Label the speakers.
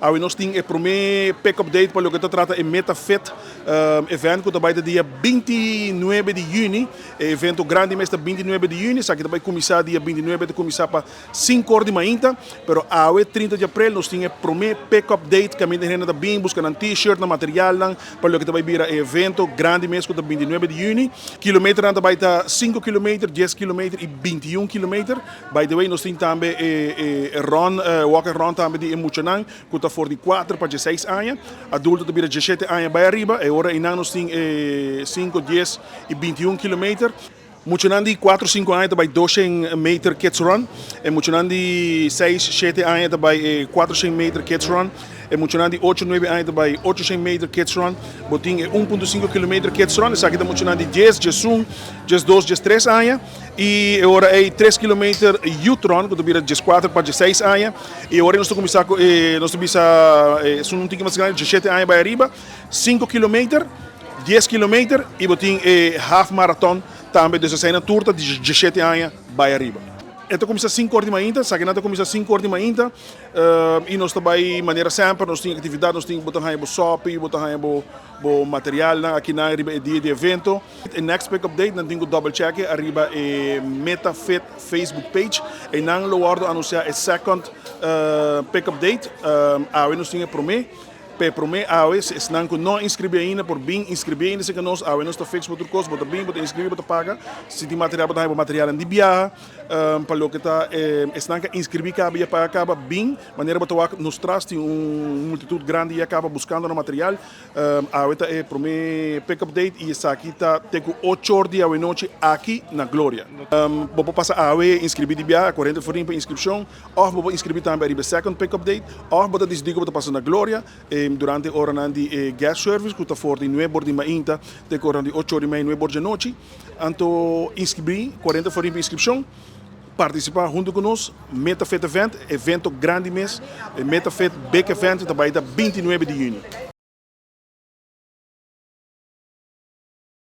Speaker 1: Awe nos tin e prome pick-up date pa loke ta trata e Meta Fit event cu ta bay ta dia 29 di juni. E evento grandi mes ta 29 di juni, esaki ta bay cuminsa dia 29, ta cuminsa pa 5 or di mainta. Pero awe, 30 di april, nos tin e prome pick-up date caminda hende ta bin busca nan t-shirt, nan materialnan pa loke ta bay bira e evento grandi mes cu ta 29 di juni. Kilometernan ta bay ta 5 kilometer, 10 kilometer y 21 kilometer. By the way, nos tin tambe e run, walk and run tambe di e muchanan cu ta for di 4 pa 16 aña. Adulto ta bira 17 aña bay ariba. E ora einan nos tin 5, 10 y 21 kilometer. Muchanan di 4, 5 aña ta bay 200 meter kids run. E muchanan di 6, 7 aña ta bay 400 meter kids run. E muchanan di 8, 9 aña ta bay 800 meter kids run. Bo tin 1.5 kilometer kids run. Esaki ta muchanan di 10, 11, 12, 13 aña. Y ora e 3 kilometer youth run, cu ta bira 14 pa 16 aña. Y ora nos ta cuminsa, nos ta bisa, un tiki mas grandi, 17 aña bay ariba, 5 kilometer, 10 kilometer y bo tin half marathon tambe, dus esey tur ta di 17 aña bay ariba. E ta cuminsa 5 or di mainta, esaki ta cuminsa 5 or di mainta, y nos tambe, manera semper, nos tin actividad, nos tin bo ta haya bo sopi, bo ta haya bo material na aki na riba e dia di evento. E next pick up date, nan tin cu double check ariba e MetaFit Facebook page. Y nan lo wordo anuncia e second pick up date. Awe nos tin e prome. Pe prome awe, esnan cu no inscribi ainda, por bin inscribi ainda, cu nos awe nos ta fix otro cos, bo ta bin, bo ta inscribi, bo ta paga. Si tin material, bo ta haya material di biaha, pa loke ta esnan cu inscribi caba y paga caba, bin, manera bo ta wak nos tras tin un multitud grandi y caba buscando nan material. Awe ta e prome pick up date y esaki ta te cu 8 or di anochi aki na Gloria. Bo por pasa awe inscribi di biaha, 40 florin pa inscripcion, of bo por inscribi tambe riba second pick up date, of bo ta dicidi cu bo ta pasa na Gloria durante ora nan di guest service, cu ta for di 9 or di mainta te ora di 8 or y mei, 9 or di anochi. Anto inscribi, 40 florin pa inscripcion, participa hunto cu nos, MetaFit Event, evento grandi mes, MetaFit Big Event, tambe ta 29 di juni.